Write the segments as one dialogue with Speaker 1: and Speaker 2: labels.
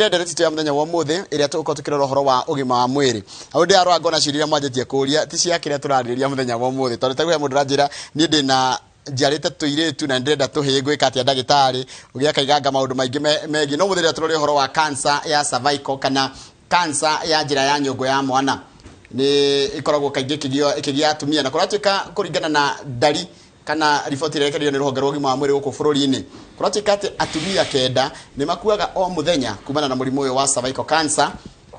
Speaker 1: Ndereti ya muthenya wa umuthi iria tugukorwo tukirora uhoro wa ugima wa mwiri. Hau ndirarora ngona ciũria iria mwanjĩtie kũria ti cia kĩrĩa tũrarĩrĩria mũthenya wa ũmũthĩ, tondũ ta he mũndũ ũranjĩra niĩ ndĩna njiarĩte tũirĩtu na ndĩrenda tũhĩĩ, ngwĩka atĩa ndagĩtarĩ? Ũgĩ akaiganga maũndũ maingĩ megiĩ no mũthĩ rĩrĩa tũrore ũhoro wa cancer ya cervical kana cancer ya njĩra ya nyũngũ ya mwana. Nĩ ĩkoragwo kaingĩ ĩkĩgĩa atumia, na kũratuĩka kũringana na ndari kana riboti ĩrĩa ĩrekereirio nĩ rũhonge rwa ũgima wa mwĩrĩ gũkũ bũrũri-inĩ, kũratuĩka atĩ atumia 9 nĩ makuaga o mũthenya kumana na mũrimũ ũyũ wa cervical cancer.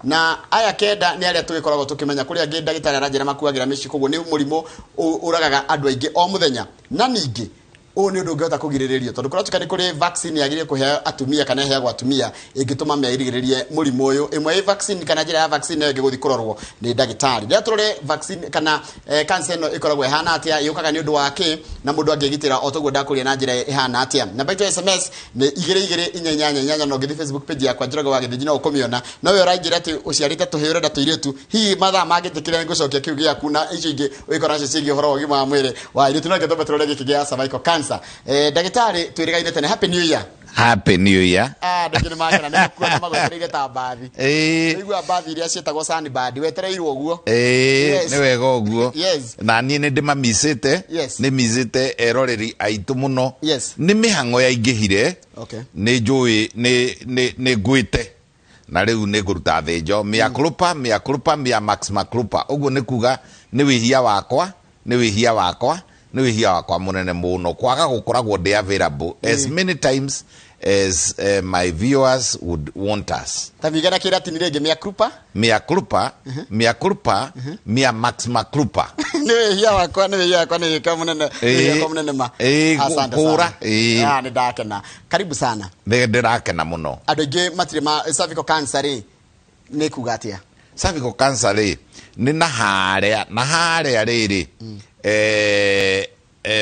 Speaker 1: Na aya 9 nĩ arĩa tũgĩkoragwo tũkĩmenya. Kũrĩ angĩ ndagĩtarĩ aranjĩra makuagĩra mĩciĩ, koguo nĩ mũrimũ ũragaga andũ aingĩ o mũthenya. Na ningĩ ũyũ nĩ ũndũ ũngĩhota kũgirĩrĩrio, tondũ kũratuĩka nĩ kũrĩ vaccine yagĩrĩire kũheo atumia kana ĩheagwo atumia ĩngĩtũma merigĩrĩrie mũrimũ ũyũ. Ĩmwe ĩ vaccine kana njĩra ya vaccine, nayo ĩngĩ gũthiĩ kũrorwo nĩ ndagĩtarĩ. Rĩrĩa tũrore vaccine kana cancer ĩno ĩkoragwo ĩhana atĩa, yũkaga nĩ ũndũ wa kĩ, na mũndũ angĩgitĩra o toguo ndakũria na njĩra ĩhana atĩa. Namba itũ ya SMS nĩ 22488, na ũngĩthiĩ Facebook page yakwa Njoroge wa Gĩthĩnji no ũkũmĩona. No we ũranjĩra atĩ ũciarĩte tũhĩĩ, ũrenda tũirĩtu, hihi mathaa mangĩtĩkĩra nĩngũcokia kĩu gĩaku na icio ingĩ ũgĩkorwo nacio ciĩgiĩ ũhoro wa ũgima wa mwĩrĩ wa airĩtu. No reke twambe tũrore gĩkĩ gĩa cervical cancer. Ndagĩtarĩ, twĩrĩgaine tene, happy new year.
Speaker 2: Happy new year.
Speaker 1: Ah, andũ aingĩ nĩ makena nĩ gũkuona magwetereire ta mbathi. Ũigua mbathi iria ciĩtagwo Sunbird, wetereirwo ũguo.
Speaker 2: Nĩ wega ũguo. Na niĩ nĩ ndĩmamicĩte. Nĩ micĩte eroreri aitũ mũno. Nĩ mĩhang'o yaingĩhire. Nĩ njũĩ nĩ ngwĩte na rĩu nĩ ngũruta thĩnjo. Mea culpa, mea culpa, mea maxima culpa. Ũguo nĩ kuga nĩ wĩhia wakwa, nĩ wĩhia wakwa, nĩ wĩhia wakwa mũnene mũno kwaga gũkoragwo ndĩ available as many times as my viewers would want us.
Speaker 1: Ta migana kĩratini rĩngĩ, mea culpa.
Speaker 2: Mea culpa, mea culpa, mea maxima culpa.
Speaker 1: Nĩ wĩhia wakwa, nĩ wĩhia wakwa, nĩ wĩhia mũnene, nĩ wĩhia wakwa mũnene ma. Asante
Speaker 2: kũra,
Speaker 1: sana. Ah, nĩ ndakena, karibu sana.
Speaker 2: Nĩ ndĩrakena mũno.
Speaker 1: Andũ aingĩ matirĩ ma cervical cancer rĩ, nĩ kuga atĩa?
Speaker 2: Cervical cancer rĩ, nĩ na harĩa na harĩa rĩrĩ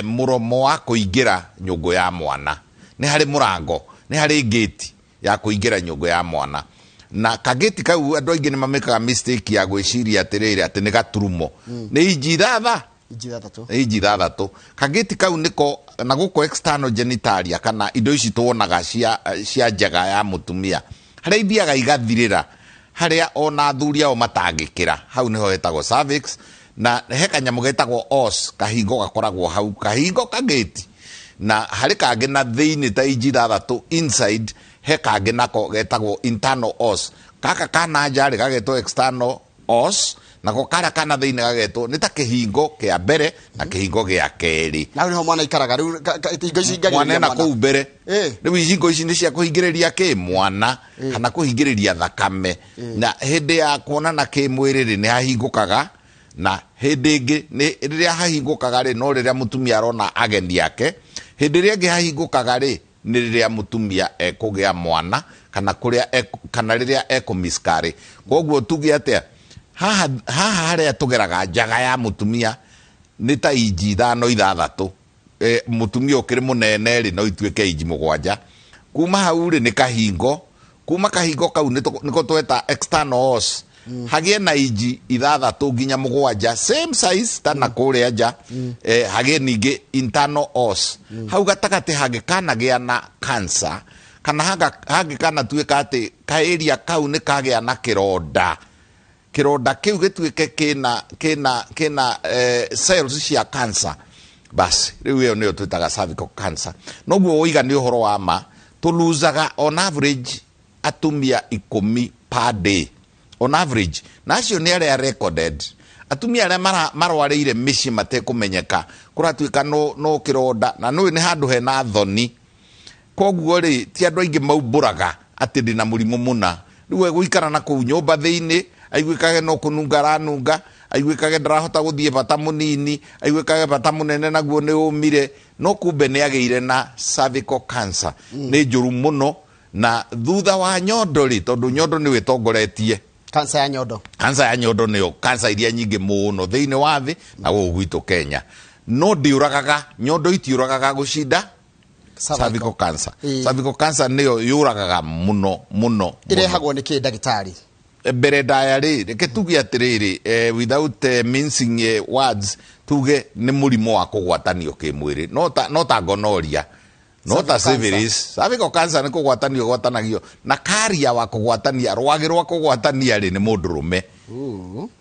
Speaker 2: mũromo wa kũingĩra nyũngũ ya mwana. Nĩ harĩ mũrango, nĩ harĩ ngĩti ya kũingĩra nyũngũ ya mwana, na kagĩti kau andũ aingĩ nĩ mamĩkaga mistake ya gwĩciria atĩrĩrĩ, atĩ nĩ gaturumo. Nĩ inji ithatha
Speaker 1: Inji 6.
Speaker 2: Nĩ inji 6 kagĩti kau nĩko na gũkũ external genitalia, kana indo ici tuonaga cia njaga ya mũtumia, harĩa ithiaga igathirĩra, harĩa ona athuri ao matangĩkĩra, hau nĩho hetagwo cervix. Na he kanyamũ getagwo os, kahingo gakoragwo hau, kahingo kagĩti. Na harĩ kangĩ na thĩinĩ ta inji 6 inside, he kangĩ nako getagwo internal os. Gaka kana nja rĩ gagetwo external os, nako karĩa kana thĩinĩ gagetwo, nĩ ta kĩhingo kĩa mbere na kĩhingo gĩa kerĩ.
Speaker 1: Na hau nĩho mwana ikaraga rĩu, hingo ici ingagĩrĩria
Speaker 2: mwana ena
Speaker 1: mwana.
Speaker 2: Kũu mbere. Rĩu ihingo ici nĩ cia kũhingĩrĩria kĩ mwana kana kũhingĩrĩria thakame. Na hĩndĩ ya kuonana kĩmwĩrĩ rĩ, nĩ hahingũkaga, na hĩndĩ ĩngĩ nĩ rĩrĩa hahingũkaga rĩ, no rĩrĩa mũtumia arona ageni ake. Hĩndĩ ĩrĩa ĩngĩ hahingũkaga rĩ, nĩ rĩrĩa mũtumia ekũgĩa mwana kana kũrĩa kana rĩrĩa ekũmiscarry. Koguo tuge atĩa, haha haha harĩa tũgeraga njaga ya mũtumia nĩ ta inji 5, 6. Mũtumia ũkĩrĩ mũnene rĩ, no ituĩke inji 7. Kuma hau rĩ, nĩ kahingo. Kuma kahingo kau nĩko tweta external os. Hagĩe na inji 6 nginya 7, same size ta na kũrĩa nja. Hagĩe ningĩ internal os hau gatagatĩ. Hangĩkanagĩa na cancer kana hangĩkanatuĩka atĩ kaĩria kau nĩ kagĩa na kĩronda, kĩronda kĩu gĩtuĩke kĩna cells cia cancer, basi rĩu ĩyo nĩyo twĩtaga cervical cancer. Noguo woiga nĩ ũhoro wa ma, tũluzaga on average atumia 10 per day on average, na acio nĩ arĩa recorded. Atumia arĩa marwarĩire mĩciĩ matekũmenyeka, kũratuĩka no kĩronda, na nũĩ nĩ handũ hena thoni, koguo rĩ, ti andũ aingĩ maumbũraga atĩ ndĩna mũrimũ mũna. Rĩu egũikara na kũu nyũmba thĩinĩ, aiguĩkage no kũnunga aranunga, aiguĩkage ndarahota gũthiĩ bata mũnini, aiguĩkage bata mũnene naguo nĩ ũmire, no kumbe nĩ agĩire na cervical cancer. Nĩ njũru mũno. Na thutha wa nyondo rĩ, tondũ nyondo nĩyo ĩtongoretie.
Speaker 1: Cancer ya nyondo.
Speaker 2: Cancer ya nyondo nĩyo cancer iria nyingĩ mũno thĩinĩ wa thĩ na gũkũ gwitũ Kenya, no ndĩũragaga, nyondo itiũragaga gũcinda cervical cancer. Cervical cancer nĩyo yũragaga mũno mũno mũno.
Speaker 1: Ĩrehagwo nĩ kĩ, ndagĩtarĩ?
Speaker 2: Mbere ndaya rĩ, reke tuge atĩrĩrĩ, without mincing words, tuge nĩ mũrimũ wa kũgwatanio kĩmwĩrĩ, no ta gonorrhea. No ta
Speaker 1: Cervical cancer.
Speaker 2: Syphilis, cervical cancer nĩ kũgwatanio gwatanagio na karia wa kũgwatania, rwagĩ rwa kũgwatania rĩ, nĩ mũndũrũme.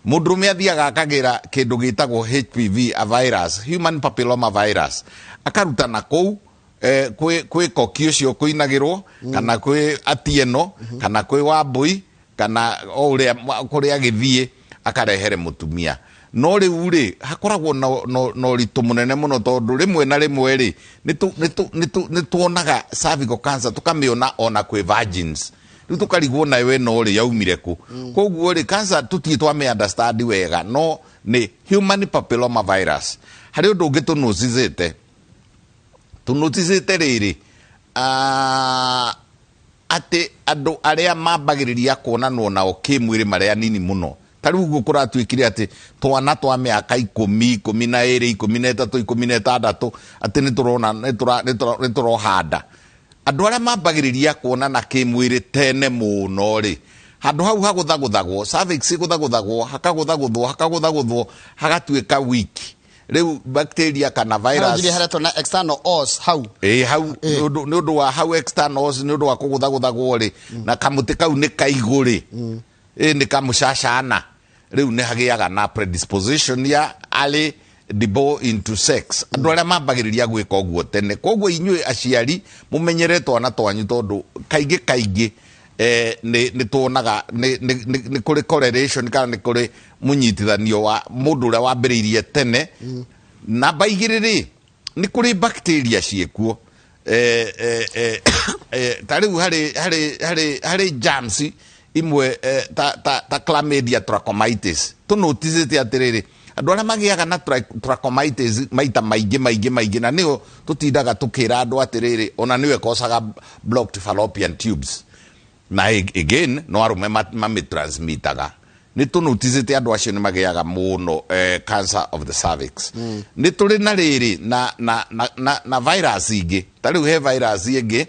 Speaker 2: Mũndũrũme athiaga akagĩra kĩndũ gĩtagwo HPV, a virus, human papilloma virus, akaruta na kũu kwĩ koki ũcio kũinagĩrwo, kana kwĩ Atieno, kana kwĩ Wambui, kana o ũrĩa kũrĩa agĩthiĩ akarehere mũtumia. No rĩu rĩ, hakoragwo na ũritũ mũnene mũno, tondũ rĩmwe na rĩmwe rĩ, nĩ tuonaga cervical cancer, tũkamĩona ona kwĩ virgins. Rĩu tũkarigwo nayo ĩno rĩ, yaumire kũ? Koguo rĩ, cancer tũtirĩ twamĩ understand wega, no nĩ human papilloma virus. Harĩ ũndũ ũngĩ tũnoticĩte rĩrĩ, atĩ andũ arĩa mambagĩrĩria kuonanwo nao kĩmwĩrĩ marĩ anini mũno, ta rĩu ũguo kũratuĩkire atĩ twana twa mĩaka 10, 12, 13, 16, atĩ nĩ tũrona nĩ tũrohanda. Andũ arĩa mambagĩrĩria kuonana kĩmwĩrĩ tene mũno rĩ, handũ hau hagũthagũthagwo, cervix ĩgũthagũthagwo, hakagũthagũthwo, hakagũthagũthwo, hagatuĩka weak. Rĩu bacteria kana virus
Speaker 1: Harangirie haretwo na external os hau.
Speaker 2: Ĩ, hau nĩ ũndũ wa hau external os, nĩ ũndũ wa kũgũthagũthagwo rĩ, na kamũtĩ kau nĩ kaigũ rĩ, ĩ nĩ kamũcacana. Rĩu nĩ hagĩaga na predisposition ya early debut into sex, andũ arĩa mambagĩrĩria gwĩka ũguo tene. Koguo inyuĩ aciari mũmenyere twana twanyu, tondũ kaingĩ kaingĩ nĩ tuonaga nĩ kũrĩ correlation kana nĩ kũrĩ mũnyitithanio wa mũndũ ũrĩa wambĩrĩirie tene. Namba 2 rĩ, nĩ kũrĩ bacteria ciĩkuo, ta rĩu harĩ germs imwe, ta Chlamydia trachomatis. Tũnoticĩte atĩrĩrĩ, andũ arĩa magĩaga na trachomatis maita maingĩ maingĩ maingĩ, na nĩyo tũtindaga tũkĩra andũ atĩrĩrĩ, ona nĩyo ĩkocaga blocked fallopian tubes, na again no arũme mamĩtransmitaga. Nĩ tũnoticĩte andũ acio nĩ magĩaga mũno cancer of the cervix. Nĩ tũrĩ na rĩrĩ na virus ingĩ, ta rĩu he virus ĩngĩ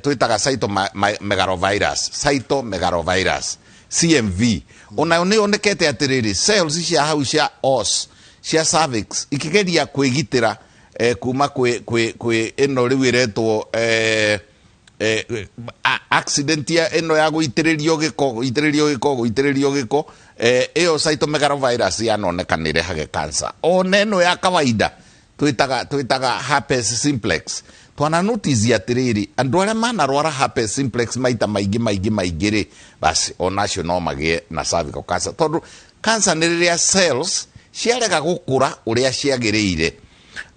Speaker 2: twĩtaga cytomegalovirus, cytomegalovirus, CMV. Onayo nĩ yonekete atĩrĩrĩ, cells cia hau cia os cia cervix ikĩgeria kwĩgitĩra kuma kwĩ ĩno rĩu ĩretwo accident ya ĩno ya gũitĩrĩrio gĩko, gũitĩrĩrio gĩko, gũitĩrĩrio gĩko, ĩyo cytomegalovirus yanoneka nĩ ĩrehage cancer. Ona ĩno ya kawaida twĩtaga herpes simplex, twana notice atĩrĩrĩ, andũ arĩa manarwara herpes simplex maita maingĩ maingĩ maingĩ rĩ, basi onacio no magĩe na cervical cancer, tondũ cancer nĩ rĩrĩa cells ciarega gũkũra ũrĩa ciagĩrĩire,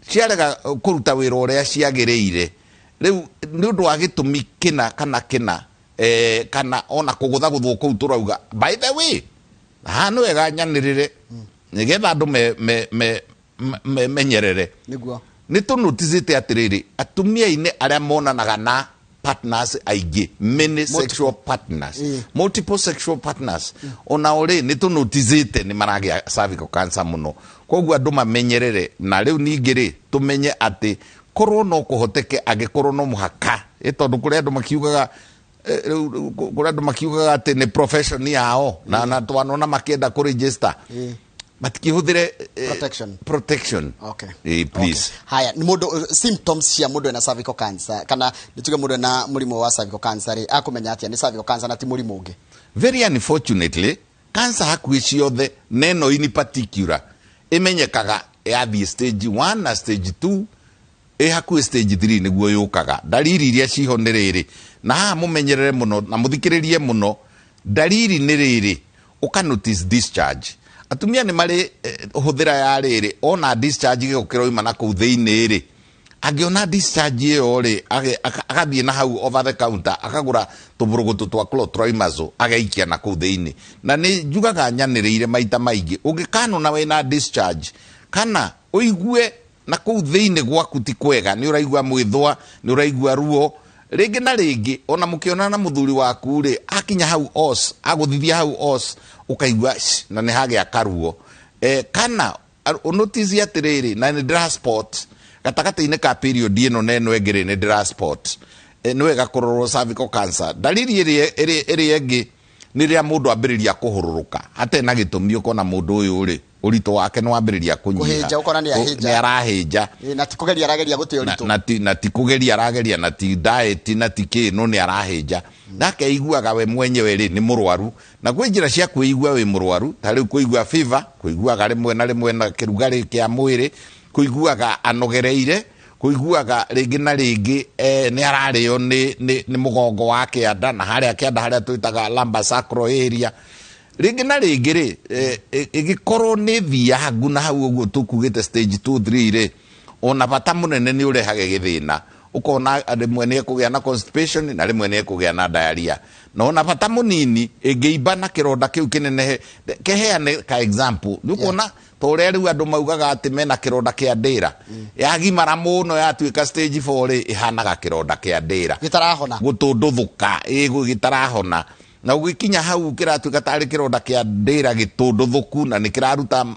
Speaker 2: ciarega kũruta wĩra ũrĩa ciagĩrĩire. Rĩu nĩ ũndũ wa gĩtũmi kĩna kana kĩna, kana ona kũgũthagũthwo kũu tũrauga. By the way, haha nĩ wega nyanĩrĩre nĩgetha andũ me menyerere. Nĩ tũnoticĩte atĩrĩrĩ, atumia-inĩ arĩa monanaga na partners aingĩ, many sexual partners, multiple sexual partners, onao rĩ, nĩ tũnoticĩte nĩ maragĩa cervical cancer mũno. Koguo andũ mamenyerere. Na rĩu ningĩ rĩ, tũmenye atĩ korwo no kũhoteke, angĩkorwo no mũhaka, tondũ kũrĩ andũ makiugaga, rĩu kũrĩ andũ makiugaga atĩ nĩ profession yao na twanona makĩenda kũ register, matikĩhũthĩre
Speaker 1: Protection.
Speaker 2: Protection. Please.
Speaker 1: Okay. Haya, nĩ mũndũ, symptoms cia mũndũ ena cervical cancer, kana nĩ tuge mũndũ ena mũrimũ wa cervical cancer rĩ, akũmenya atĩa nĩ cervical cancer na ti mũrimũ ũngĩ?
Speaker 2: Very unfortunately, cancer hakuhĩ ciothe, neno in particular, ĩmenyekaga yathiĩ stage 1 na stage 2, ĩ hakuhĩ stage 3 nĩguo yũkaga. Ndariri iria ciho nĩ rĩrĩ, na haha mũmenyerere mũno na mũthikĩrĩrie mũno. Ndariri nĩ rĩrĩ, ũka notice discharge. Atumia nĩ marĩ hũthĩra ya rĩrĩ, ona discharge gĩko kĩroima na kũu thĩinĩ rĩ, angĩona discharge ĩyo rĩ, agathiĩ na hau over the counter akagũra tũbũrũgũtũ twa clotrimazole, agaikia na kũu thĩinĩ. Na nĩ njugaga nyanĩrĩire maita maingĩ, ũngĩkanona wĩna discharge kana ũigue na kũu thĩinĩ gwaku ti kwega, nĩ ũraigua mwĩthwa, nĩ ũraigua ruo rĩngĩ na rĩngĩ, ona mũkĩonana na mũthuri waku rĩ, akinya hau os, agũthithia hau os, ũkaigua sh, na nĩ hagĩa karuo, kana ũnotice atĩrĩrĩ, na nĩ ndĩra spot gatagatĩ-inĩ ka period ĩno na ĩno ĩngĩ rĩ, nĩ ndĩra spot, nĩ wega kũrorwo cervical cancer. Ndariri ĩrĩa ĩngĩ nĩ rĩrĩa mũndũ ambĩrĩria kũhũrũrũka hatarĩ na gĩtũmi, ũkona mũndũ ũyũ rĩ Ũritũ wake nĩ wambĩrĩria kũnyiha.
Speaker 1: Kũhĩnja, ũkona nĩ ahĩnja.
Speaker 2: Nĩ arahĩnja.
Speaker 1: Ĩ, na ti kũgeria arageria gũte
Speaker 2: Na,
Speaker 1: ũritũ.
Speaker 2: na ti kũgeria arageria, na ti diet, na ti kĩ, no nĩ arahĩnja nake aiguaga we mwenyewe rĩ nĩ mũrwaru. Na kwĩ njĩra cia kwĩigua wĩ mũrwaru, ta rĩu kũigua fever, kũiguaga rĩmwe na rĩmwe na kĩrugarĩ kĩa mwĩrĩ, kũiguaga anogereire, kũiguaga rĩngĩ na rĩngĩ nĩ ararĩo nĩ mũgongo wa kĩanda na harĩa kĩanda harĩa twĩtaga lumbar sacral area. Rĩngĩ na rĩngĩ rĩ ĩgĩkorwo nĩ thiangu na hau ũguo tũkugĩte stage 2 3 rĩ, ona bata mũnene nĩ ũrehage gĩthĩna. Ũkona rĩmwe nĩ ekũgĩa na constipation na rĩmwe nĩ ekũgĩa na diarrhea, na ona bata mũnini ĩngĩimba na kĩronda kĩu kĩnenehe. Keheane ka example, nĩ ũkuona ta ũrĩa rĩu andũ maugaga atĩ mena kĩronda kĩa ndĩra. Yagimara mũno yatuĩka stage 4 rĩ, ĩhanaga kĩronda kĩa ndĩra.
Speaker 1: Gĩtarahona.
Speaker 2: Gũtũndũthũka, ĩ gĩtarahona, na ũgĩkinya hau kĩratuĩka tarĩ kĩronda kĩa ndĩra gĩtũndũthũku na nĩ kĩraruta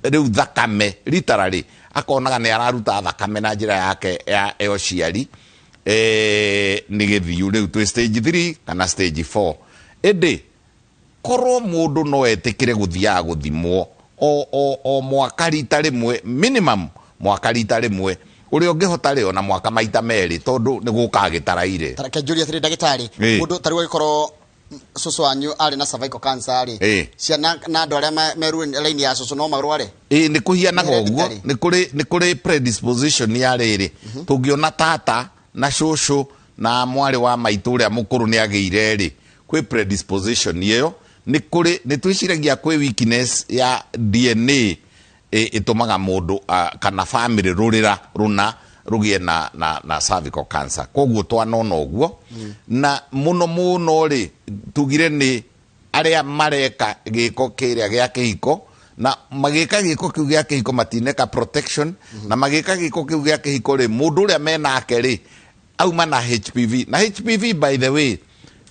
Speaker 2: rĩu thakame literally, akonaga nĩ araruta thakame na njĩra yake ya ũciari, nĩ gĩthiu rĩu twĩ stage 3 kana stage 4. Ĩndĩ korwo mũndũ no etĩkĩre gũthiaga gũthimwo o mwaka rita rĩmwe, minimum mwaka rita rĩmwe, ũrĩa ũngĩhota rĩ, ona mwaka maita merĩ, tondũ nĩ gũkaga gĩtaraire.
Speaker 1: Reke njũrie atĩrĩ, ndagĩtarĩ, mũndũ ta rĩu agĩkorwo cũcũ wanyu arĩ na cervical cancer rĩ, ciana na andũ arĩa meru raini ya cũcũ no marware?
Speaker 2: Ĩ, nĩ kũhianaga
Speaker 1: Nĩ
Speaker 2: ũguo.
Speaker 1: hereditary.
Speaker 2: Nĩ kũrĩ predisposition ya rĩrĩ, tũngĩona tata na cũcũ na mwarĩ wa maitũ ũrĩa mũkũrũ nĩ agĩire rĩ, kwĩ predisposition ĩyo. Nĩ kũrĩ, nĩ twĩciragia kwĩ weakness ya DNA ĩtũmaga mũndũ kana family rũrĩra rũna rũgĩe na cervical cancer. Koguo twanona ũguo na mũno mũno rĩ, tugire nĩ arĩa mareka gĩko kĩrĩa gĩa kĩhiko, na magĩka gĩko kĩu gĩa kĩhiko matineka protection, na magĩka gĩko kĩu gĩa kĩhiko rĩ, mũndũ ũrĩa menake rĩ auma na HPV. Na HPV, by the way,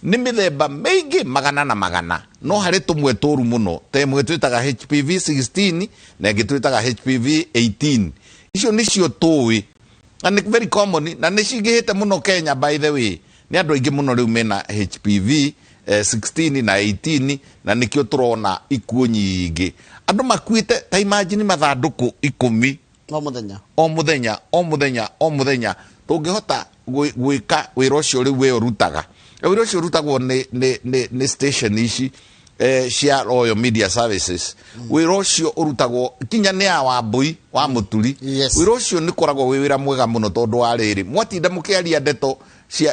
Speaker 2: nĩ mĩthemba mĩingĩ magana na magana, no harĩ tũmwe tũru mũno, ta ĩmwe twĩtaga HPV 16 na ĩngĩ twĩtaga HPV 18. Icio nĩcio tũĩ na nĩ very common na nĩ cingĩhĩte mũno Kenya. By the way, nĩ andũ aingĩ mũno rĩu mena HPV 16 na 18, na nĩkĩo tũrona ikuũ nyingĩ, andũ makuĩte ta imagine mathandũkũ 10
Speaker 1: o mũthenya.
Speaker 2: O mũthenya, o mũthenya, o mũthenya. Tũngĩhota gwĩka wĩra ũcio rĩu we ũrutaga, wĩra ũcio ũrutagwo nĩ station ici cia Royal Media Services, wĩra ũcio ũrutagwo kinya nĩ ya Wambui wa Mũturi. Wĩra ũcio nĩ koragwo wĩ wĩra mwega mũno, tondũ wa rĩrĩ, mwatinda mũkĩaria ndeto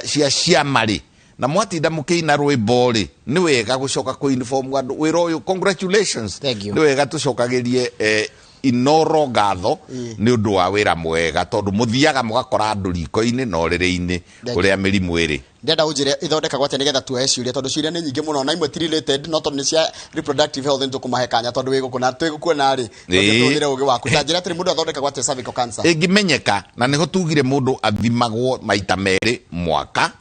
Speaker 2: cia ciama rĩ, na mwatinda mũkĩina rwĩmbo rĩ, nĩ wega gũcoka kũ inform andũ wĩra ũyũ. Congratulations.
Speaker 1: Thank you.
Speaker 2: Nĩ wega tũcokagĩrie Inoro ngatho nĩ ũndũ wa wĩra mwega, tondũ mũthiaga mũgakora andũ riko-inĩ na ũrĩrĩ-inĩ
Speaker 1: Thank
Speaker 2: ũrĩa mĩrimũ ĩrĩ.
Speaker 1: Ndĩrenda ũnjĩre ithondekagwo atĩa, nĩgetha tuoe ciũria, tondũ ciũria nĩ nyingĩ mũno na imwe ti related, no tondũ nĩ cia reproductive health nĩ tũkũmahe kanya, tondũ wĩ gũkũ na twĩ gũkuona rĩ, tũhũthĩre ũgĩ waku. Ta njĩra atĩrĩ, mũndũ athondekagwo atĩa cervical cancer?
Speaker 2: Ĩngĩmenyeka, na nĩho tugire mũndũ athimagwo maita merĩ mwaka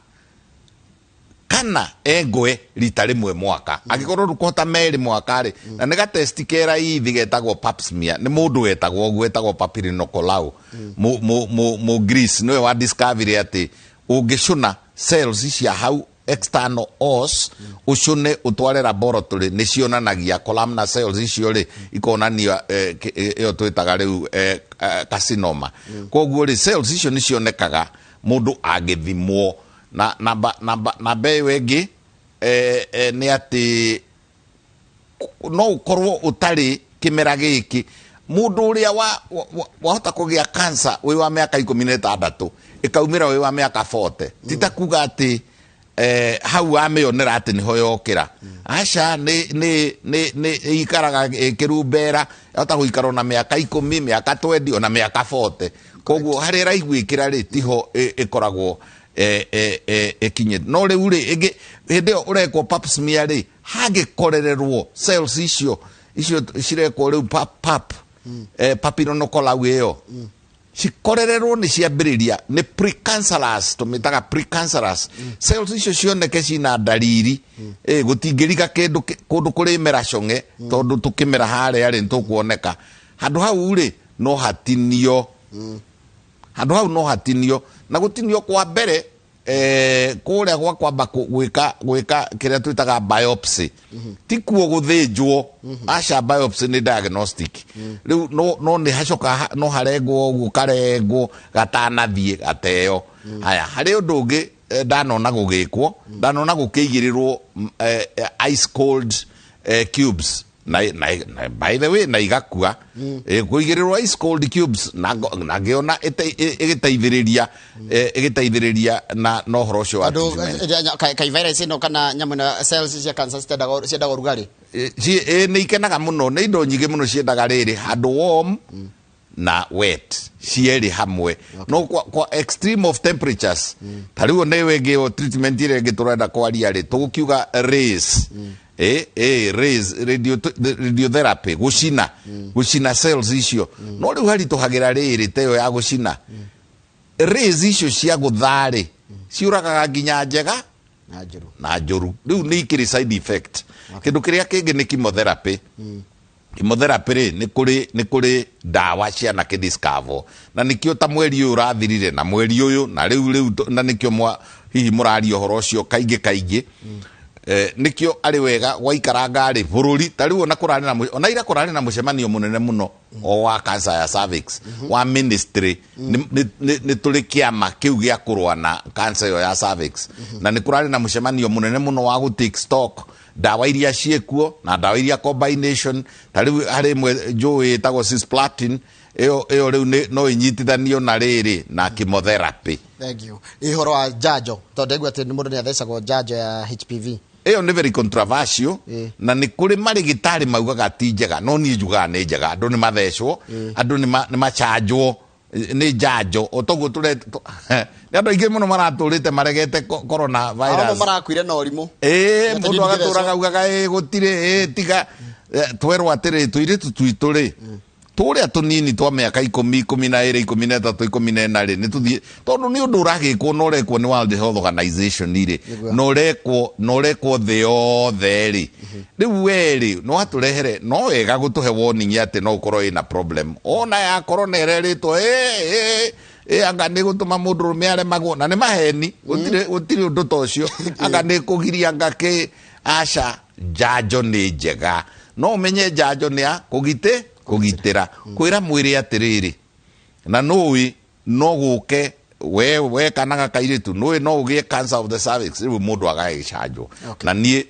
Speaker 2: kana engwe rita rĩmwe mwaka, angĩkorwo ndũkũhota merĩ mwaka rĩ. Na nĩ gatesti ke raithi getagwo pap smear, nĩ mũndũ wetagwo ũguo, etagwo Papanicolaou, mu Greece, nĩwe wa discovery atĩ ũngĩcũna cells cia hau external os, ũcũne ũtware laboratory, nĩ cionanagia columnar cells icio rĩ, ikonania ĩyo twĩtaga rĩu carcinoma. Koguo rĩ, cells icio nĩ cionekaga mũndũ angĩthimwo. Na namba ĩyo ĩngĩ nĩ atĩ no ũkorwo ũtarĩ kĩmera gĩkĩ, mũndũ ũrĩa wahota kũgĩa cancer wĩ wa mĩaka 16, ĩkaumĩra wĩ wa mĩaka 40, ti ta kuga atĩ hau wamĩonera atĩ nĩho yokĩra. Aca, nĩ ĩikaraga ĩkĩrumbera, yahota gũikara ona mĩaka 10, mĩaka 20, ona mĩaka 40. Koguo harĩa ĩraiguĩkĩra rĩ, tiho ĩkoragwo ĩkinyĩte. No rĩu rĩ, ĩngĩ hĩndĩ ĩyo ũrekwo pap smear rĩ, hangĩkorererwo cells icio cirekwo rĩu pap Papanicolaou ĩyo, cikorererwo nĩ ciambĩrĩria, nĩ precancerous, tũmĩtaga precancerous cells icio, cioneke cina ndariri, gũtingĩriga kĩndũ kũndũ kũrĩ mera cong'e, tondũ tũkĩmera harĩa rĩ, nĩtũkuoneka handũ hau rĩ, no hatinio. Handũ hau no hatinio, na gũtinio kwa mbere. Kũrĩa gwa kwamba gwĩka kĩrĩa twĩtaga biopsy, ti kuo gũthĩnjwo, aca. Biopsy nĩ diagnostic. Rĩu no nĩ hacoka no harengwo ũguo, karengwo gatanathiĩ gateo. Haya, harĩ ũndũ ũngĩ ndanona gũgĩkwo, ndanona gũkĩigĩrĩrwo ice cold cubes na by the way na igakua. Kũigĩrĩrwo ice cold cubes na ngĩona ĩgĩteithĩrĩria na ũhoro ũcio wa
Speaker 1: Andũ
Speaker 2: treatment.
Speaker 1: Kai virus ĩno kana nyamũ ĩno, cells cia cancer ciendaga ũrugarĩ.
Speaker 2: Nĩ ikenaga mũno, nĩ indo nyingĩ mũno ciendaga rĩrĩ handũ warm na wet cierĩ hamwe, no kwa extreme of temperatures. Ta rĩu nĩ ĩyo ĩngĩ, treatment ĩrĩa ĩngĩ tũrenda kwaria rĩ, tũgũkiuga rays, rays, radiotherapy, gũcina cells icio. No rĩu haritũhagĩra rĩrĩ, ta ĩyo ya gũcina, rays icio cia gũtharĩ ciũragaga nginya njega
Speaker 1: na njũru.
Speaker 2: Na njũru. Rĩu nĩ ikĩrĩ side effect. Kĩndũ kĩrĩa kĩngĩ nĩ chemotherapy. Chemotherapy rĩ, nĩ kũrĩ ndawa ciana kĩdiscover, na nĩkĩo ta mweri ũyũ ũrathirire na mweri ũyũ na rĩu na nĩkĩo hihi mũraria ũhoro ũcio kaingĩ kaingĩ. Nĩkĩo arĩ wega gwaikaranga rĩ bũrũri ta rĩu, ona kũrarĩ na ona ira kũrarĩ na mũcemanio mũnene mũno o wa cancer ya cervix wa ministry. Nĩ tũrĩ kĩama kĩu gĩa kũrũa na cancer ĩyo ya cervix, na nĩ kũrarĩ na mũcemanio mũnene mũno wa gũ take stock ndawa iria ciĩkuo na ndawa iria combination. Ta rĩu harĩ ĩmwe njũĩ ĩtagwo cisplatin, ĩyo rĩu no ĩnyitithanio na rĩrĩ na chemotherapy.
Speaker 1: Thank you. Ĩ ũhoro wa njanjo, tondũ ndaigua atĩ mũndũ nĩ athecagwo njanjo ya HPV.
Speaker 2: Ĩyo nĩ very controversial. Na nĩ kũrĩ marĩgĩtarĩ maugaga ti njega, no niĩ njugaga nĩ njega. Andũ nĩ mathecwo, andũ nĩ machanjwo, nĩ njanjo o toguo tũre nĩ andũ aingĩ mũno maratũrĩte maregete corona
Speaker 1: Amwe
Speaker 2: virus.
Speaker 1: Marakuire na ũrimũ.
Speaker 2: Ĩĩ.
Speaker 1: Atĩ
Speaker 2: Mũndũ
Speaker 1: ningĩ
Speaker 2: agatũraga augaga ĩ gũtirĩ ĩ tiga. Twerwo atĩrĩ, tũirĩtu twitũ rĩ, tũrĩa tũnini twa mĩaka 10, 12, 13, 14 rĩ, nĩ tũthiĩ, tondũ nĩ ũndũ ũragĩkwo na ũrekwo nĩ World Health Organization rĩ, na ũrekwo thĩ yothe rĩ. Rĩu we rĩ, no atũrehere no wega gũtũhe warning atĩ no ũkorwo ĩna problem ona ya corona ĩrerĩtwo ĩ anga nĩ gũtũma mũndũ rũme aremagwo, na nĩ maheni. Gũtirĩ ũndũ ta ũcio, anga nĩ kũgiria, anga kĩ. Aca, njanjo nĩ njega. No ũmenye njanjo nĩ ya kũgitĩra, kwĩra mwĩrĩ atĩrĩrĩ, na nũĩ no gũke we kana gakairĩtu nũĩ no ũgĩe cancer of the cervix. Rĩu mũndũ agagĩcanjwo. Na niĩ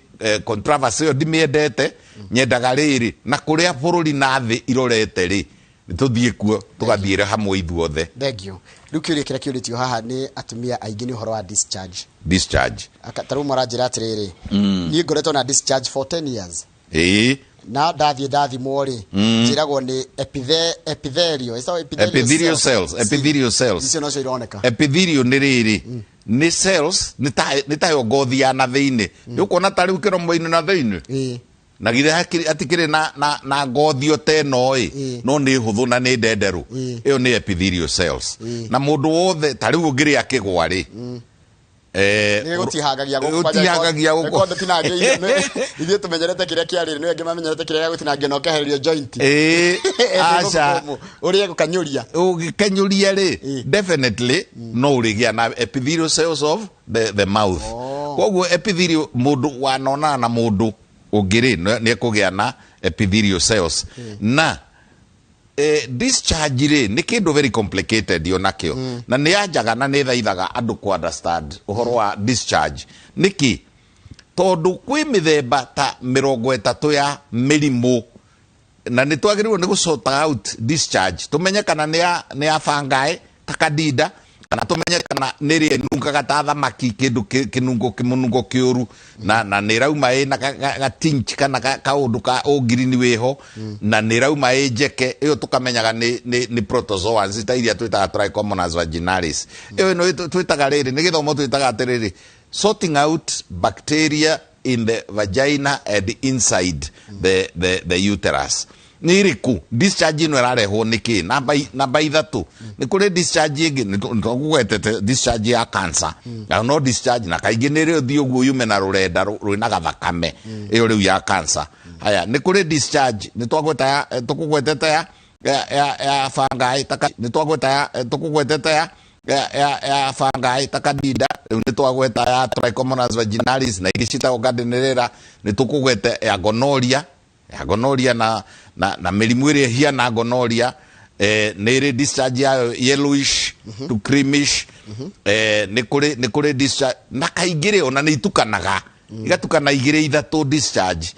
Speaker 2: controversy ĩyo ndimĩendete. Nyendaga rĩrĩ na kũrĩa bũrũri na thĩ irorete rĩ, tũthiĩ kuo, tũgathiĩre hamwe ithuothe.
Speaker 1: Thank you. Rĩu kĩũria kĩrĩa kĩũrĩtio haha nĩ atumia aingĩ nĩ ũhoro wa discharge.
Speaker 2: Discharge.
Speaker 1: Ta rĩu maranjĩra atĩrĩrĩ, niĩ ngoretwo na discharge for 10 years na ndathiĩ ndathimwo rĩ, njĩragwo nĩ epithelial. Ĩtagwo epithelial.
Speaker 2: Epithelial cells, epithelial cells.
Speaker 1: Icio nocio ironeka.
Speaker 2: Epithelial nĩ rĩrĩ, nĩ cells, nĩ tayo ngothi ya na thĩinĩ. Nĩ ũkuona ta rĩu kĩromo-inĩ na thĩinĩ, na githĩ hatikĩrĩ na ngothi o ta ĩno ĩ? No nĩ hũthũ na nĩ ndenderũ. Ĩyo nĩ epithelial cells. Na mũndũ wothe ta rĩu ũngĩrĩa kĩgwa rĩ,
Speaker 1: Nĩ gũtihangagia gũkũ.
Speaker 2: Gũtihangagia gũkũ.
Speaker 1: Gũkũ ndũtinangio irio. Ithuĩ tũmenyerete kĩrĩa kĩarĩrĩ, nĩ angĩ mamenyerete kĩrĩa gĩa gũtinangio na ũkehererio joint.
Speaker 2: Ĩĩ, aca.
Speaker 1: Ũrĩe gũkanyũria.
Speaker 2: Ũgĩkenyũria rĩ, definitely no ũrĩgĩa na epithelial cells of the mouth. Koguo epithelial, mũndũ wanonana na mũndũ ũngĩ rĩ, nĩ ekũgĩa na epithelial cells. Na discharge rĩ, nĩ kĩndũ very complicated onakĩo, na nĩ yanjaga na nĩ thaithaga andũ ku understand ũhoro wa discharge. Nĩkĩ? Tondũ kwĩ mĩthemba ta 30 ya mĩrimũ, na nĩ twagĩrĩirwo nĩ gũ sort out discharge, tũmenye kana nĩ ya fungi ta candida, kana tũmenye kana nĩ ĩrĩa ĩnungaga ta thamaki, kĩndũ kĩnungo, kĩmũnungo kĩũru, na nĩ ĩrauma ĩna ga tinge kana kaũndũ ka ũngirini wĩho, na nĩ ĩrauma ĩ njeke. Ĩyo tũkamenyaga nĩ protozoans ta iria twĩtaga Trichomonas vaginalis. Ĩyo ĩno twĩtaga rĩrĩ, nĩ gĩthomo twĩtaga atĩrĩrĩ, sorting out bacteria in the vagina and inside the uterus. Nĩ ĩrĩkũ discharge ĩno ĩrarehwo nĩ kĩ? Namba 3, nĩ kũrĩ discharge ĩngĩ nĩ tũkũgwetete, discharge ya cancer. Na no discharge, na kaingĩ nĩ rĩ ũthiĩ ũguo yume na rũrenda rwĩna gathakame, ĩyo rĩu ya cancer. Haya, nĩ kũrĩ discharge nĩ twagweta ya tũkũgwetete ya fungi, nĩ twagweta ya tũkũgwetete ya Ya fungi ta candida, rĩu nĩ twagweta ya Trichomonas vaginalis na ingĩ ciĩtagwo Gardnerella, nĩ tũkũgweta ya gonorrhea, ya gonorrhea na mĩrimũ ĩrĩa ĩhiana gonorrhea. Nĩ ĩrĩ discharge yayo yellowish to creamish. Nĩ kũrĩ discharge na kaingĩ rĩ ona nĩ itukanaga, igatukana igĩrĩ ithatũ discharge.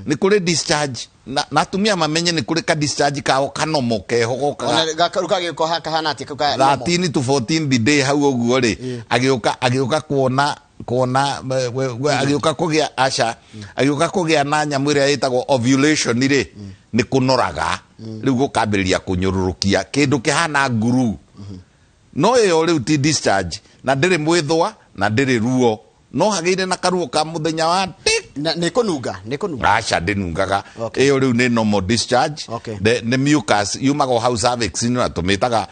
Speaker 2: Nĩ kũrĩ discharge na atumia mamenye nĩ kũrĩ ka discharge kao kanomo keho gokaga.
Speaker 1: Ona rĩu kagĩũka kahana atĩa kau ka normal?
Speaker 2: 13 to 14 the day hau ũguo rĩ, agĩũka kuona agĩũka kũgĩa aca, agĩũka kũgĩa na nyamũ ĩrĩa ĩtagwo ovulation rĩ, nĩ kũnoraga rĩu gũkambĩrĩria kũnyũrũrũkia kĩndũ kĩhana nguru, no ĩyo rĩu ti discharge na ndĩrĩ mwĩthwa na ndĩrĩ ruo, no hagĩire na karuo ka mũthenya wa tik.
Speaker 1: Na nĩ kũnunga, nĩ kũnunga?
Speaker 2: Aca, ndĩnungaga. Ĩyo rĩu nĩ normal discharge. Nĩ mucus yumaga o hau cervix na tũmĩtaga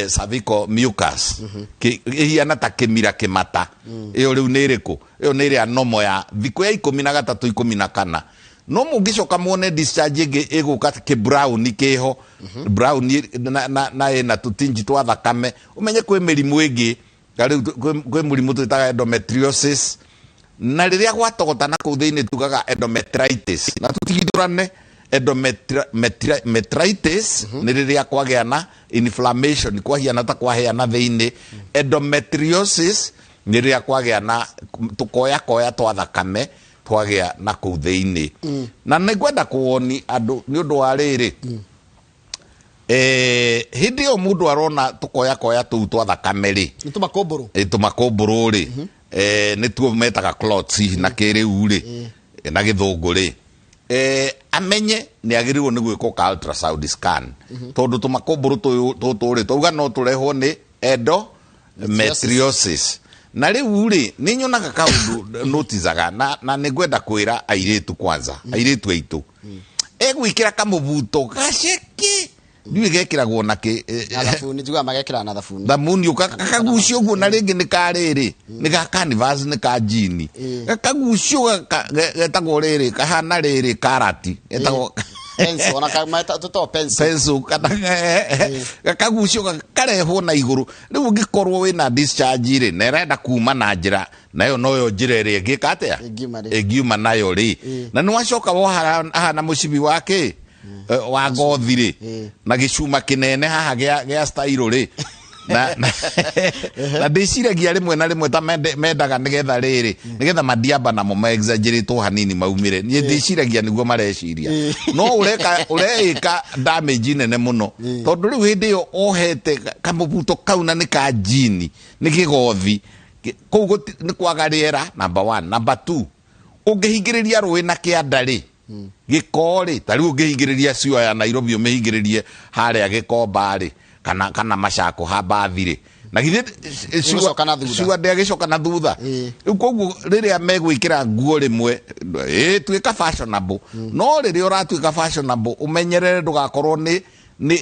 Speaker 2: cervical mucus. Ĩhiana ta kĩmira kĩmata. Ĩyo rĩu nĩ ĩrĩkũ? Ĩyo nĩ ĩrĩa normal ya thikũ ya 13, 14. No mũngĩcoka muone discharge ĩngĩ ĩgũka kĩ brown, kĩho brown na ĩna tũtinji twa thakame, ũmenye kwĩ mĩrimũ ĩngĩ. Ta rĩu kwĩ mũrimũ twĩtaga endometriosis, na rĩrĩa gwatogota na kũu thĩinĩ tugaga endometritis. Na tũtigithũrane, endometritis nĩ rĩrĩa kwagĩa na inflammation, kwahiana ta kwahĩa na thĩinĩ. Endometriosis nĩ rĩrĩa kwagĩa na tũkoyakoya twa thakame twagĩa na kũu thĩinĩ. Na nĩ ngwenda kuwoni andũ nĩ ũndũ wa rĩrĩ, hĩndĩ ĩyo mũndũ arona tũkoyakoya tũu twa thakame rĩ,
Speaker 1: Nĩ tũmakũmbũrũ.
Speaker 2: Tũmakũmbũrũ rĩ, nĩtuo metaga clots hihi na kĩrĩu rĩ, na gĩthũngũ rĩ, amenye nĩ agĩrĩirwo nĩ gwĩkwo ka ultrasound scan, tondũ tũmakũmbũrũ tũyũ tũtũ rĩ, twauga no tũrehwo nĩ endometriosis. Na rĩu rĩ, nĩ nyonaga kaũndũ noticaga na nĩ ngwenda kwĩra airĩtu, kwanza airĩtu aitũ, egwĩkĩra kamũbuto gaceke, ndiũĩ gekĩragwo na kĩ
Speaker 1: Na thabuni, njugaga magekĩra na thabuni.
Speaker 2: Thamuni kakagucio ũguo, na rĩngĩ nĩ ka rĩrĩ, nĩ ga canvas, nĩ ka jini, gakagucio getagwo rĩrĩ, kahana rĩrĩ karati getagwo
Speaker 1: Pencil, ona tũtoo pencil.
Speaker 2: Pencil kana gakagucio karehwo na igũrũ. Rĩu ũngĩkorwo wĩna discharge rĩ, na ĩrenda kuma na njĩra nayo, noyo njĩra ĩrĩa ĩngĩka atĩa?
Speaker 1: Ĩngiuma rĩ.
Speaker 2: Ĩngiuma nayo rĩ, na nĩ wacoka woha hahana mũcibi wa kĩ, wa ngothi rĩ, na gĩcuma kĩnene haha gĩa style rĩ, na ndĩciragia rĩmwe na rĩmwe ta mendaga nĩgetha rĩrĩ, nĩgetha madiamba namo ma exaggerate hanini maumĩre. Niĩ ndĩciragia nĩguo mareciria, no ũreka ũreĩka damage nene mũno, tondũ rĩu hĩndĩ ĩyo ohete kamũbuto kau na nĩ ka jini, nĩ gĩgothi. Kũu nĩ kwaga rĩera, number one. Number two, ũngĩhingĩrĩria rũĩ na kĩanda rĩ, gĩko rĩ, ta rĩu ũngĩhingĩrĩria ciũa ya Nairobi, ũmĩhingĩrĩrie harĩa Gĩkomba rĩ, kana Macako ha mbathi rĩ, na githĩ
Speaker 1: Ĩgũcoka na thutha.
Speaker 2: Ciũa ndĩagĩcoka na thutha. Rĩu koguo rĩrĩa megwĩkĩra nguo rĩmwe, ĩ tuĩka fashionable, no rĩrĩa ũratuĩka fashionable, ũmenyerere ndũgakorwo nĩ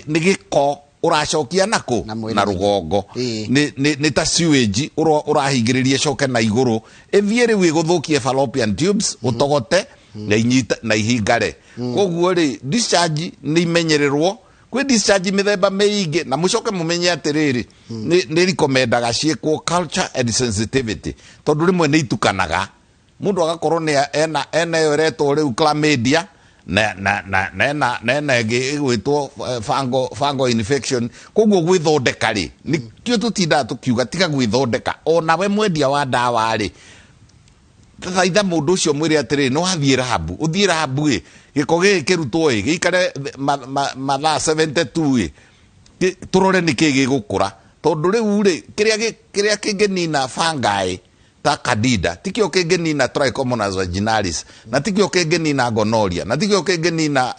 Speaker 2: gĩko ũracokia nako
Speaker 1: Na mwĩrĩ.
Speaker 2: Na rũgongo. Nĩ ta sewage ũrahingĩrĩria ĩcoke na igũrũ, ĩthiĩ rĩu ĩgũthũkie fallopian tubes, ũtogote na inyita na ihingare. Koguo rĩ, discharge nĩ imenyererwo. Kwĩ discharge mĩthemba mĩingĩ, na mũcoke mũmenye atĩrĩrĩ, nĩ recomendaga ciĩkwo culture and sensitivity, tondũ rĩmwe nĩ itukanaga, mũndũ agakorwo nĩ ena ĩyo ĩretwo rĩu chlamydia na ena ĩngĩ ĩgwĩtwo fungal infection. Koguo gwĩthondeka rĩ, nĩkĩo tũtindaga tũkiuga tiga gwĩthondeka. Onawe mwendia wa ndawa rĩ, thaitha mũndũ ũcio, mwĩre atĩrĩrĩ, nĩ wathiĩ rabu, ũthiĩ rabu ĩ, gĩko gĩkĩ kĩrutwo ĩ, gĩikare mathaa 72 ĩ, tũrore nĩ kĩ gĩgũkũra, tondũ rĩu rĩ, kĩrĩa kĩngĩnina fungi ta candida tikĩo kĩngĩnina Trichomonas vaginalis, na tikĩo kĩngĩnina gonorrhea, na tikĩo kĩngĩnina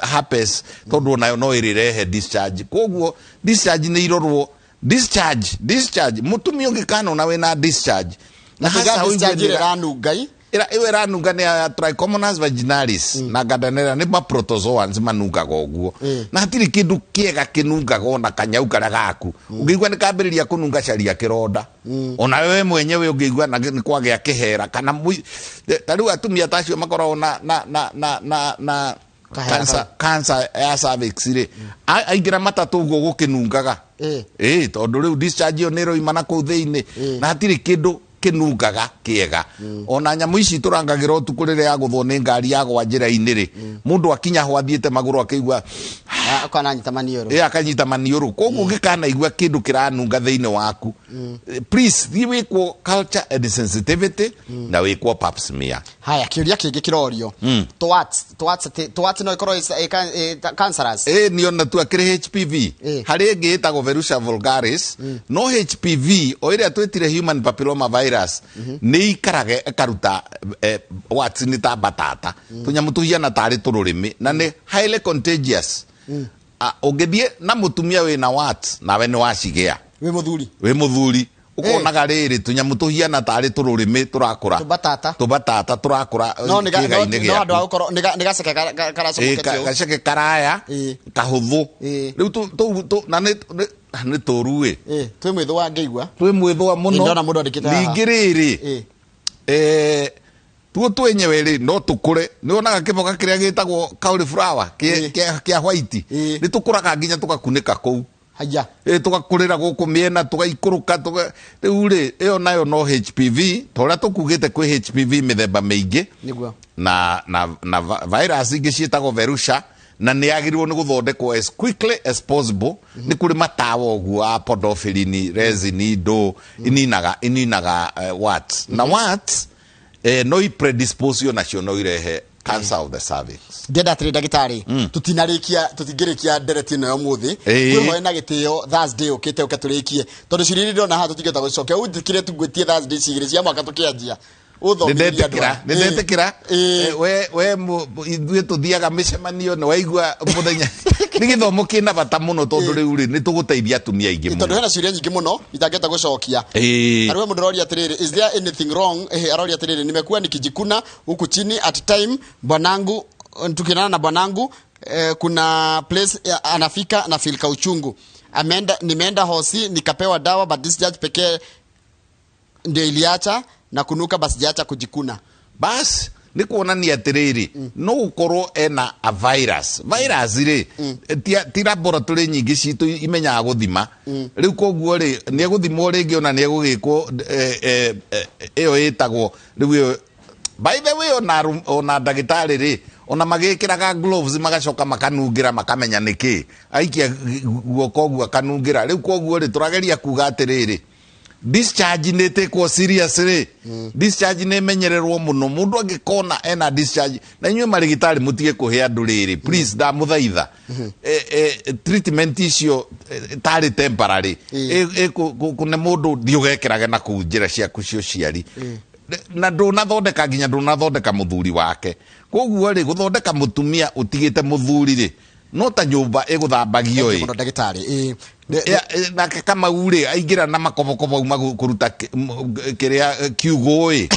Speaker 2: herpes, tondũ onayo no ĩrĩrehe discharge. Koguo discharge nĩ irorwo, discharge mũtumia ũngĩkanona wĩna discharge
Speaker 1: na
Speaker 2: hasa
Speaker 1: tuga
Speaker 2: ũigue
Speaker 1: discharge
Speaker 2: nĩ
Speaker 1: ĩrĩa ĩranunga i.
Speaker 2: Ĩyo ĩranunga nĩ ya Trichomonas vaginalis na Gardnerella, nĩ ma protozoans manungaga ũguo. Na hatirĩ kĩndũ kĩega kĩnungaga ona kanyau karĩa gaku. Ũngĩigua nĩ kambĩrĩria kũnunga, caria kĩronda. Ona wewe mwenyewe ũngĩigua na nĩ kwagĩa kĩhera kana ta rĩu atumia ta acio makoragwo na
Speaker 1: Kahera.
Speaker 2: Cancer ya cervix rĩ, aingĩra matatũ ũguo gũkĩnungaga. Ĩĩ, tondũ rĩu discharge ĩyo nĩ ĩroima na kũu thĩinĩ, na hatirĩ kĩndũ kĩnungaga kĩega. Ona nyamũ ici tũrangagĩra ũtukũ rĩrĩa yagũthwo nĩ ngari yagwa njĩra-inĩ rĩ, mũndũ akinya ho athiĩte magũrũ akĩigua
Speaker 1: Akana nyita maniũrũ.
Speaker 2: Ĩ, akanyita maniũrũ. Koguo ũngĩkanaigua kĩndũ kĩranunga thĩinĩ waku, please thiĩ wĩkwo culture and sensitivity na wĩkwo pap smear.
Speaker 1: Haya, kĩũria kĩngĩ kĩrorio, twats twats twats no ĩkorwo ĩ cancerous?
Speaker 2: Ĩ, niona tu akĩrĩ HPV. Harĩ ĩngĩ ĩtagwo Verruca vulgaris, no HPV o ĩrĩa twĩtire human papilloma virus nĩ ikaraga ĩkaruta warts, nĩ ta mbatata, tũnyamũ tũhiana tarĩ tũrũrĩmĩ, na nĩ highly contagious. Ah, ũngĩthiĩ na mũtumia wĩna warts, nawe nĩ wacigĩa.
Speaker 1: Wĩ mũthuri?
Speaker 2: Wĩ mũthuri. Ũkonaga rĩrĩ tũnyamũ tũhiana tarĩ tũrũrĩmĩ tũrakũra.
Speaker 1: Tũmbatata.
Speaker 2: Tũmbatata tũrakũra
Speaker 1: No nĩ
Speaker 2: kĩĩga-inĩ
Speaker 1: no andũ a
Speaker 2: gĩaku.
Speaker 1: gũkorwo nĩ gaceke karacomokete ũũ.
Speaker 2: Gaceke karaya, kahũthũ. Rĩu na nĩ tũru ĩ.
Speaker 1: Twĩ mwĩthũa ngĩigua.
Speaker 2: Twĩ mwĩthũa mũno.
Speaker 1: Ndona mũndũ andĩkĩte haha.
Speaker 2: Ningĩ rĩrĩ, tuo twenyewe rĩ no tũkũre. Nĩ wonaga kĩboga kĩrĩa gĩtagwo cauliflower kĩa white, nĩ tũkũraga nginya tũgakunĩka kũu.
Speaker 1: Haya.
Speaker 2: Ĩ, tũgakũrĩra gũkũ mĩena, tũgaikũrũka rĩu rĩ, ĩyo nayo no HPV, ta ũrĩa tũkugĩte kwĩ HPV mĩthemba mĩingĩ. Na virus ingĩ ciĩtagwo Verruca, na nĩ yagĩrĩirwo nĩ gũthondekwo as quickly as possible. Nĩ kũrĩ matawa ũguo a podophyllin resin ndũ ininaga warts, na warts no i predispose nacio no irehe cancer of the cervix.
Speaker 1: Ndĩrenda atĩrĩ, ndagĩtarĩ, tũtinarĩkia, tũtingĩrĩkia ndereti ĩno ya ũmũthĩ. Kwĩhoe na gĩtĩo Thursday ũkĩte ũke tũrĩkie, tondũ ciũria iria ndĩrona haha tũtingĩhota gũcokia. Ũnjĩkire tu ngwĩtie Thursday cigĩrĩ cia mwaka tũkĩanjia ũthomithĩrie andũ aya.
Speaker 2: Nĩndetĩkĩra. We ithuĩ tũthiaga mĩcemanio nĩ waigua mũthenya nĩ gĩthomo kĩna bata mũno, tondũ rĩu rĩ nĩ tũgũteithia atumia aingĩ
Speaker 1: Tondũ
Speaker 2: mũno.
Speaker 1: Hena ciũria nyingĩ mũno itangĩhota gũcokia. Arĩ we mũndũ aroria atĩrĩrĩ, is there anything wrong? Aroria atĩrĩrĩ, nimekuwa nikijikuna huku chini at time bwanangu, tukiendana na bwanangu, kuna place anafika na feel kauchungu. Ameenda, nimeenda hosi nikapewa dawa, but discharge pekee ndio iliacha na kunuka, basi jaacha kujikuna.
Speaker 2: Bas, nĩ kuonania atĩrĩrĩ, no gũkorwo ena a virus rĩ, ti laboratory nyingĩ citũ imenyaga gũthima. Rĩu koguo rĩ, nĩ egũthimwo rĩngĩ, ona nĩ egũgĩkwo ĩyo ĩtagwo rĩu ĩyo. By the way, ona ndagĩtarĩ rĩ, ona magĩkĩraga gloves magacoka makanungĩra makamenya nĩkĩ aikia guoko ũguo akanungĩra. Rĩu koguo rĩ, tũrageria kuga atĩrĩrĩ, discharge nĩ ĩtĩkwo serious rĩ, discharge nĩ ĩmenyererwo mũno. Mũndũ angĩkona ena discharge, na inyuĩ marĩgĩtarĩ mũtige kũhe andũ rĩrĩ, please, ndamũthaitha, treatment icio tarĩ temporary. Kũne mũndũ thiĩ ũgekĩrage na kũu njĩra ciaku cia ũciari, na ndũnathondeka nginya ndũnathondeka mũthuri wake. Koguo rĩ, gũthondeka mũtumia ũtigĩte mũthuri rĩ, no ta nyũmba ĩgũthambagio ĩ.
Speaker 1: Mũno ndagĩtarĩ.
Speaker 2: Nake Kamau rĩ, aingĩra na makobokobo auma kũruta kĩrĩa kiugũ ĩ,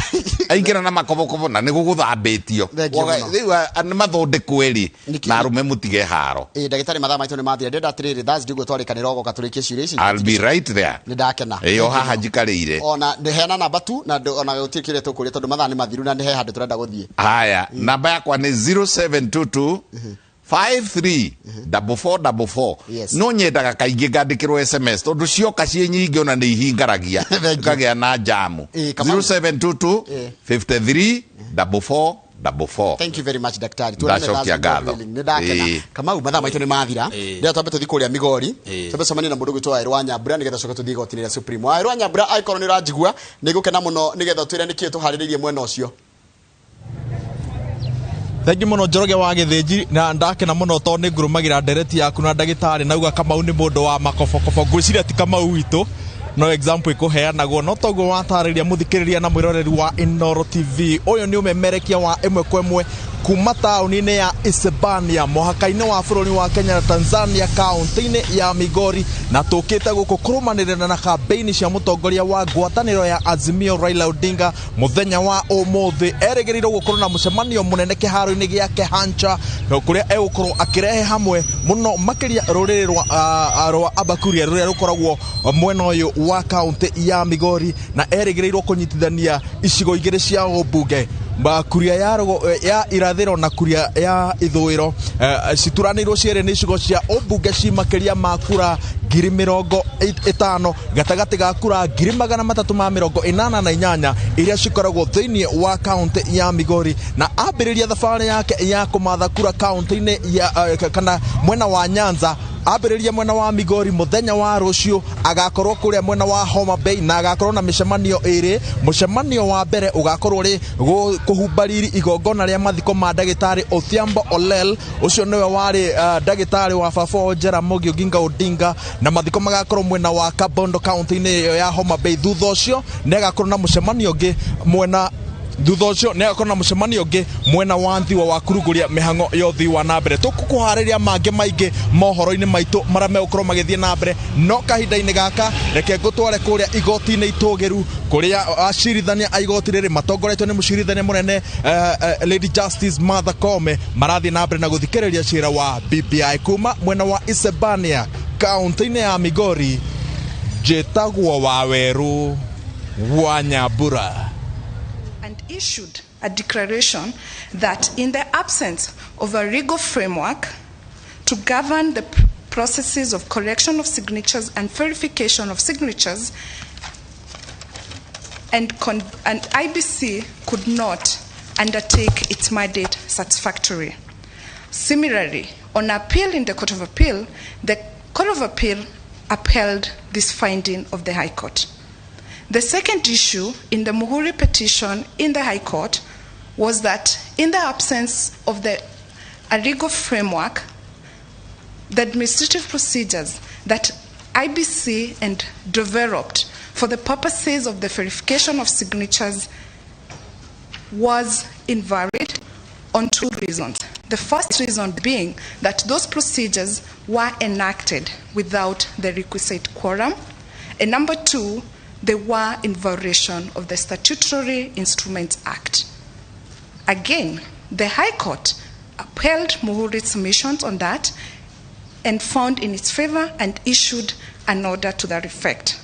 Speaker 2: aingĩra na makobokobo na nĩ gũgũthambĩtio.
Speaker 1: Thank you mũno.
Speaker 2: Rĩu nĩ mathondekwo ĩrĩ na arũme mũtige haro.
Speaker 1: Ndagĩtarĩ, mathaa maitũ nĩ mathira. Ndĩrenda atĩrĩrĩ, Thursday ũguo twarĩkanĩra ũgoka tũrĩkie ciũria ici.
Speaker 2: I'll be right there.
Speaker 1: Nĩ ndakena.
Speaker 2: Ĩyo haha njikarĩire.
Speaker 1: Ona heana namba tu na ona gũtirĩ kĩrĩa tũkũria, tondũ mathaa nĩ mathiru na nĩ he handũ tũrenda gũthiĩ.
Speaker 2: Haya, namba yakwa nĩ 0722 53 4444. No nyendaga kaingĩ ngandĩkĩrwo SMS, tondũ cioka ciĩ nyingĩ ona nĩ ihingaragia.
Speaker 1: Thank you.
Speaker 2: Ngagĩa na jamu.
Speaker 1: Kamau.
Speaker 2: 0722 53 44 44.
Speaker 1: Thank you very much, daktari. Tuonane
Speaker 2: Ndacokia
Speaker 1: Thursday,
Speaker 2: ngatho.
Speaker 1: God willing. Nĩ ndakena. Kamau, mathaa maitũ nĩ mathira. Ndĩrenda twambe tũthiĩ kũrĩa Migori, twambe tũcemanie na mũndũ ũgwĩtwo Wawerũ wa Nyambura, nĩgetha coke tũthiĩ igoti-inĩ rĩa Supreme. Wawerũ wa Nyambura, angĩkorwo nĩ ũranjigua, nĩ ngũkena mũno nĩgetha ũtwĩre nĩkĩĩ tũharĩrĩirie mwena ũcio.
Speaker 3: Thengi muno, Njoroge wa Gĩthĩnji, na ndakena mũno tondũ nĩ ngũrũmagĩra ndereti yaku na ndagĩtarĩ nauga Kamau nĩ mũndũ wa makobokobo. Ngwĩciria ti Kamau witũ, no example ĩkũheanagwo, no toguo watarĩria mũthikĩrĩria na mwĩroreri wa Inooro TV, ũyũ nĩ ũmemerekia wa ĩmwe kwa ĩmwe kuma taũni-inĩ ya Isebania, mũhaka-inĩ wa bũrũri wa Kenya na Tanzania, kaunti-inĩ ya Migori, na tũkĩte gũkũ kũrũmanĩrĩra na kambeini cia mũtongoria wa ngwatanĩro ya Azimio Raila Odinga. Mũthenya wa ũmũthĩ erĩgĩrĩirwo gũkorwo na mũcemanio mũnene kĩharo-inĩ gĩa Kehancha, kũrĩa egũkorwo akĩrehe hamwe mũno makĩria rũrĩrĩ rwa Abakuria rũrĩa rũkoragwo mwena ũyũ wa kaunti ya Migori, na erĩgĩrĩirwo kũnyitithania icigo igĩrĩ cia ũmbunge. Kuria ya ya irathĩro na Kuria ya ithũĩro cituranĩirwo cierĩ nĩ icigo cia ũmbunge ci makĩria ma kura 50,000 gatagatĩ ga kura 388,000 iria cikoragwo thĩinĩ wa kaunti ya Migori. Na ambĩrĩria thabarĩ yake ya kũmatha kura kaunti-inĩ ya kana mwena wa Nyanza, ambĩrĩria mwena wa Migori mũthenya wa rũciũ agakorwo kũrĩa mwena wa Homa Bay na agakorwo na mĩcemanio ĩrĩ. Mũcemanio wa mbere ũgakorwo ũrĩ kũhumba riri igongona rĩa mathiko ma ndagĩtarĩ Odhiambo Olel, ũcio nĩwe warĩ ndagĩtarĩ wa baba wa Jaramogi Oginga Odinga, na mathiko magakorwo mwena wa Kabondo kaunti-inĩ ĩyo ya Homa Bay. Thutha ũcio nĩ agakorwo na mũcemanio ũngĩ mwena thutha ũcio nĩ agakorwo na mũcemanio ũngĩ mwena wa Nthiwa wa kũrugũria mĩhang'o ya ũthii wa na mbere. Tũkũkũharĩria mangĩ maingĩ mohoro-inĩ maitũ marĩa megũkorwo magĩthiĩ na mbere, no kahinda-inĩ gaka reke ngũtware kũrĩa igoti-inĩ itũgĩru kũrĩa acirithania a igoti rĩrĩ matongoretio nĩ mũcirithania mũnene Lady Justice Martha Koome marathiĩ na mbere na gũthikĩrĩria cira wa BBI kuma mwena wa Isebania kaunti-inĩ ya Migori. Njĩtagwo Waweru wa Nyambura.
Speaker 4: And issued a declaration that in the absence of a legal framework to govern the processes of collection of signatures and verification of signatures, and IBC could not undertake its mandate satisfactorily. Similarly, on appeal in the Court of Appeal, the Court of Appeal upheld this finding of the High Court. The second issue in the Muhuri petition in the High Court was that in the absence of a legal framework, the administrative procedures that IBC and developed for the purposes of the verification of signatures was invalid on two reasons. The first reason being that those procedures were enacted without the requisite quorum, and number two, they were in violation of the Statutory Instruments Act. Again, the High Court upheld Muhuri's submissions on that and found in its favor and issued an order to that effect.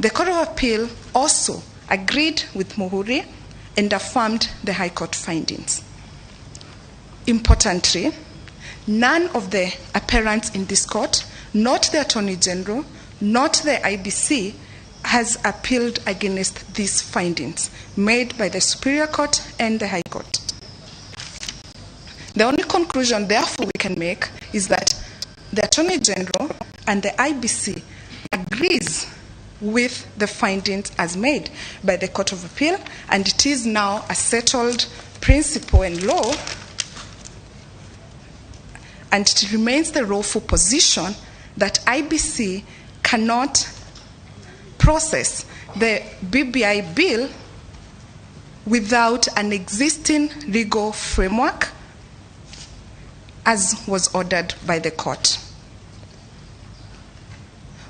Speaker 4: The Court of Appeal also agreed with Muhuri and affirmed the High Court findings. Importantly, none of the appellants in this court, not the Attorney General, not the IBC, has appealed against these findings made by the Superior Court and the High Court. The only conclusion, therefore, we can make is that the Attorney General and the IBC agrees with the findings as made by the Court of Appeal, and it is now a settled principle and law, and it remains the lawful position that IBC cannot process the BBI bill without an existing legal framework as was ordered by the court.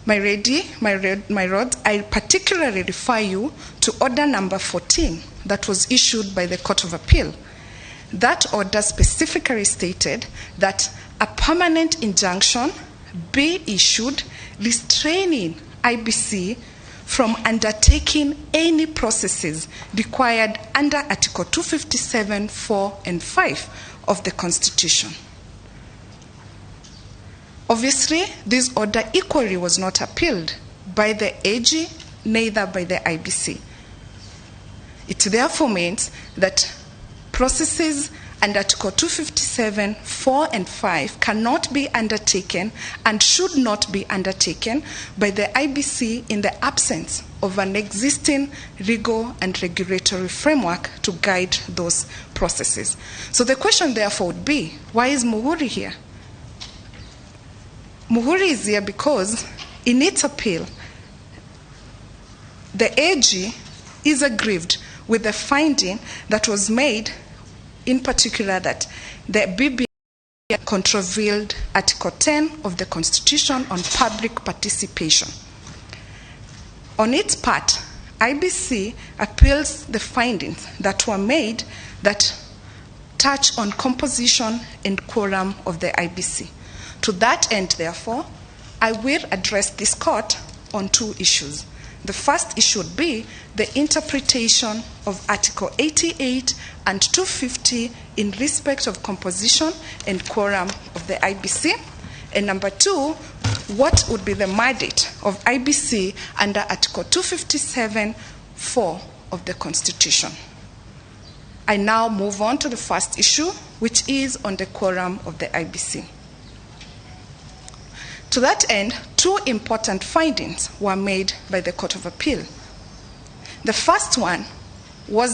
Speaker 4: My lady, my lord, I particularly refer you to order number 14 that was issued by the Court of Appeal. That order specifically stated that a permanent injunction be issued restraining IBC from undertaking any processes required under Article 257, 4, and 5 of the Constitution. Obviously, this order equally was not appealed by the AG, neither by the IBC. It therefore means that processes under Article 257, 4, and 5 cannot be undertaken and should not be undertaken by the IBC in the absence of an existing legal and regulatory framework to guide those processes. So the question therefore would be, why is Muhuri here? Muhuri is here because in its appeal, the AG is aggrieved with the finding that was made, in particular that the BBI contravened Article 10 of the Constitution on public participation. On its part, IBC appeals the findings that were made that touch on composition and quorum of the IBC. To that end, therefore, I will address this court on two issues. The first issue would be the interpretation of Article 88 and 250 in respect of composition and quorum of the IEBC. And number two, what would be the mandate of IEBC under Article 257(4) of the Constitution? I now move on to the first issue, which is on the quorum of the IEBC. To that end, two important findings were made by the Court of Appeal. The first one was